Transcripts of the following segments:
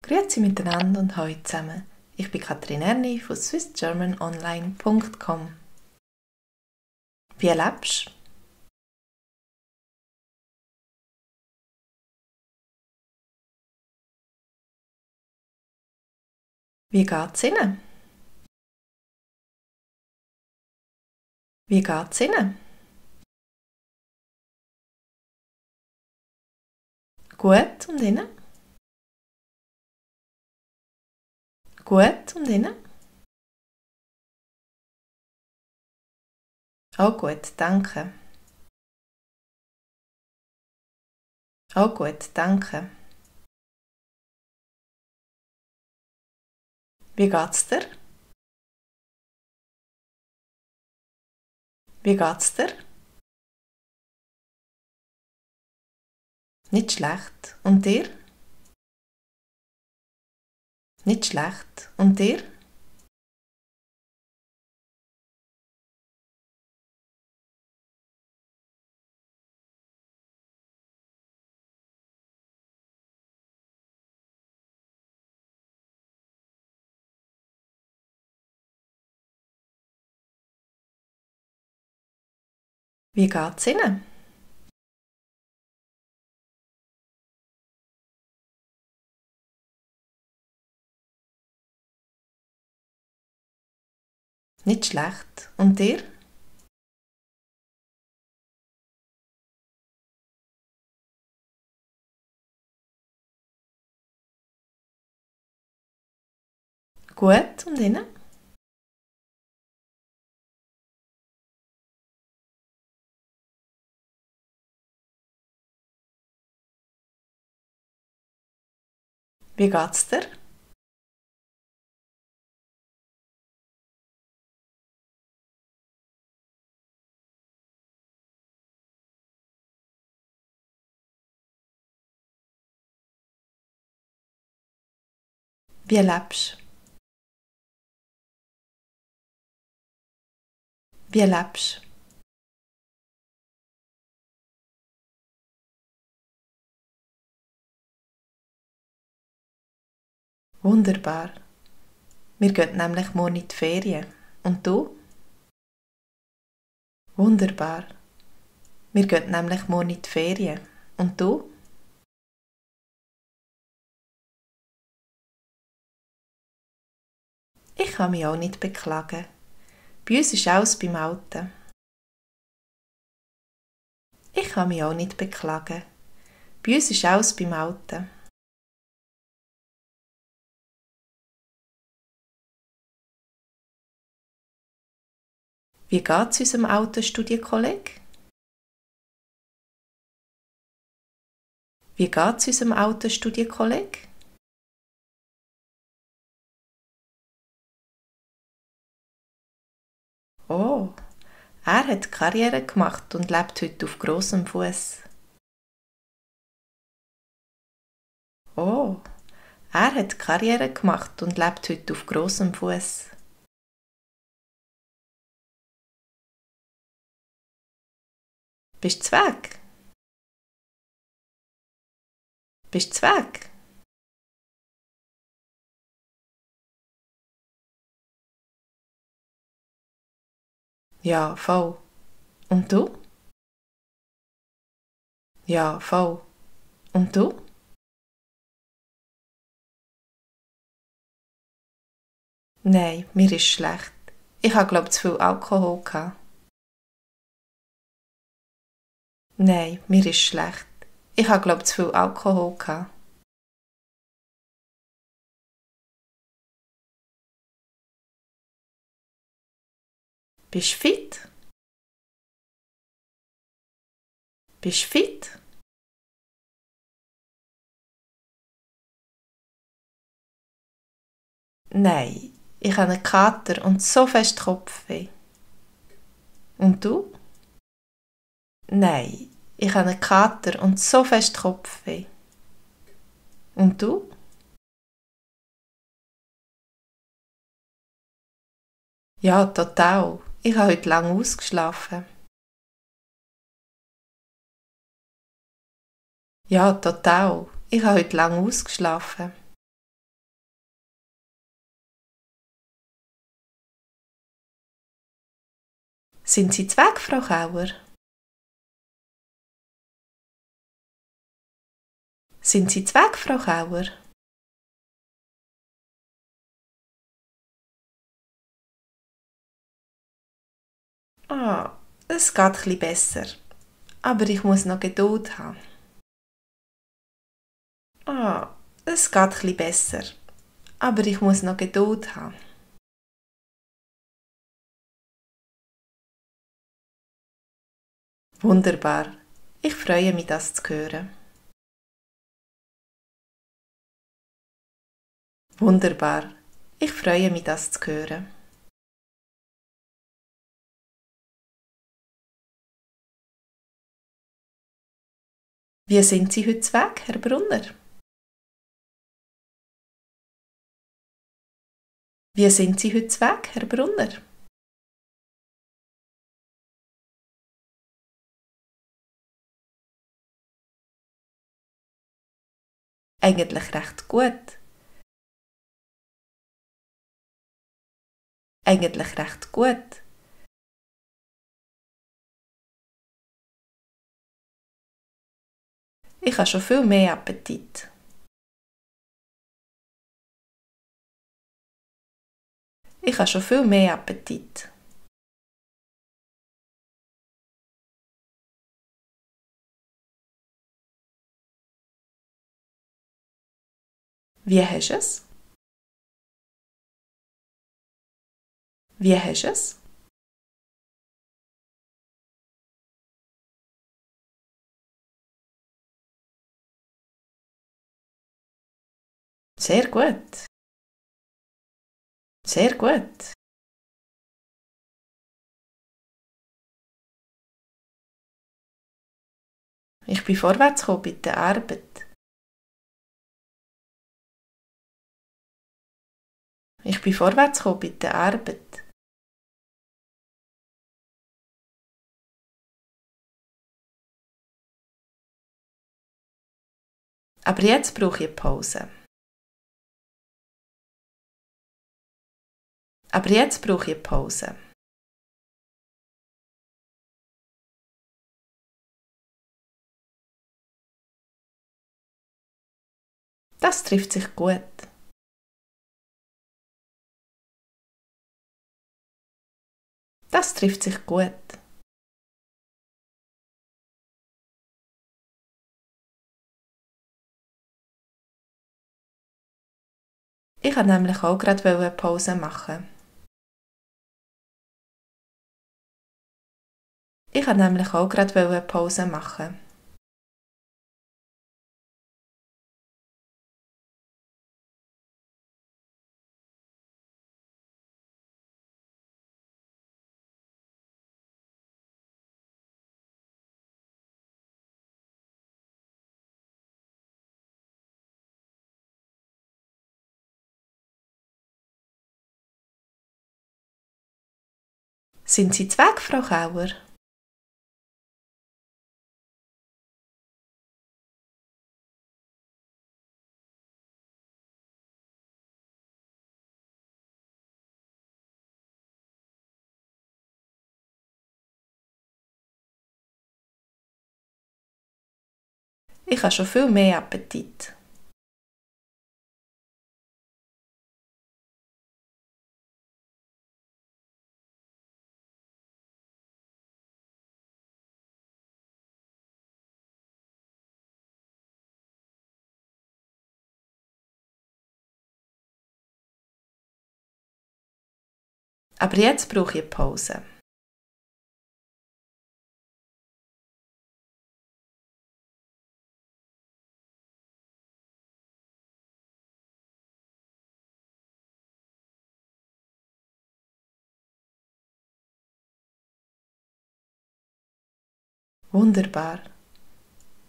Grüezi miteinander und hallo zusammen. Ich bin Katrin Erni von swissgermanonline.com. Wie lebst du? Wie geht's Ihnen? Wie geht's Ihnen? Gut und Ihnen? Gut und Ihnen? Auch gut, danke. Auch gut, danke. Wie geht's dir? Wie geht's dir? Nicht schlecht. Und dir? Nicht schlecht. Und dir? Wie geht's Ihnen? Nicht schlecht. Und dir? Gut und Ihnen? Wie geht's dir? Wie lebst du? Wie lebst du? Wunderbar. Wir gehen nämlich morgen in die Ferien. Und du? Wunderbar. Wir gehen nämlich morgen in die Ferien. Und du? Ich kann mich auch nicht beklagen. Bei uns ist alles beim Alten. Ich kann mich auch nicht beklagen. Bei uns ist alles beim Alten. Wie geht's unserem alten Studienkollegen? Wie geht's unserem alten Studienkollegen? Oh, er hat Karriere gemacht und lebt heute auf grossem Fuß. Oh, er hat Karriere gemacht und lebt heute auf grossem Fuß. Bist du weg? Bist du weg? Ja, voll. Und du? Ja, voll. Und du? Nein, mir ist schlecht. Ich habe, glaube ich, zu viel Alkohol gehabt. Nein, mir ist schlecht. Ich habe, glaube ich, zu viel Alkohol gehabt. Bist du fit? Bist du fit? Nein, ich habe einen Kater und so fest Kopfweh. Und du? Nein, ich habe einen Kater und so fest Kopfweh. Und du? Ja, total. Ich habe heute lange ausgeschlafen. Ja, total. Ich habe heute lange ausgeschlafen. Sind Sie zu Weg, Frau Kauer? Sind Sie zu Weg, Frau Kauer? Es geht etwas besser. Aber ich muss noch Geduld haben. Es geht etwas besser. Aber ich muss noch Geduld haben. Wunderbar. Ich freue mich, das zu hören. Wunderbar. Ich freue mich, das zu hören. Wie sind Sie heute weg, Herr Brunner? Wie sind Sie heute weg, Herr Brunner? Eigentlich recht gut. Eigentlich recht gut. Ich habe schon viel mehr Appetit. Ich habe schon viel mehr Appetit. Wie hast du es? Wie hast du es? Sehr gut. Sehr gut. Ich bin vorwärts gekommen bei der Arbeit. Ich bin vorwärts gekommen bei der Arbeit. Aber jetzt brauche ich eine Pause. Aber jetzt brauche ich eine Pause. Das trifft sich gut. Das trifft sich gut. Ich wollte nämlich auch gerade eine Pause machen. Ich wollte nämlich auch gerade eine Pause machen. Sind Sie zu Weg, Frau Kauer? Ich habe schon viel mehr Appetit. Aber jetzt brauche ich eine Pause. Wunderbar.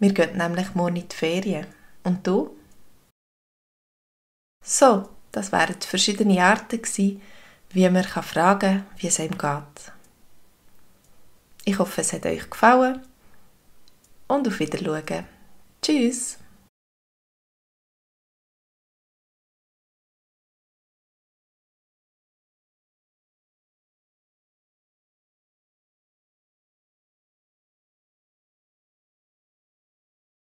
Wir gehen nämlich morgen in die Ferien. Und du? So, das wären die verschiedenen Arten gewesen, wie man fragen kann, wie es einem geht. Ich hoffe, es hat euch gefallen und auf Wiedersehen. Tschüss!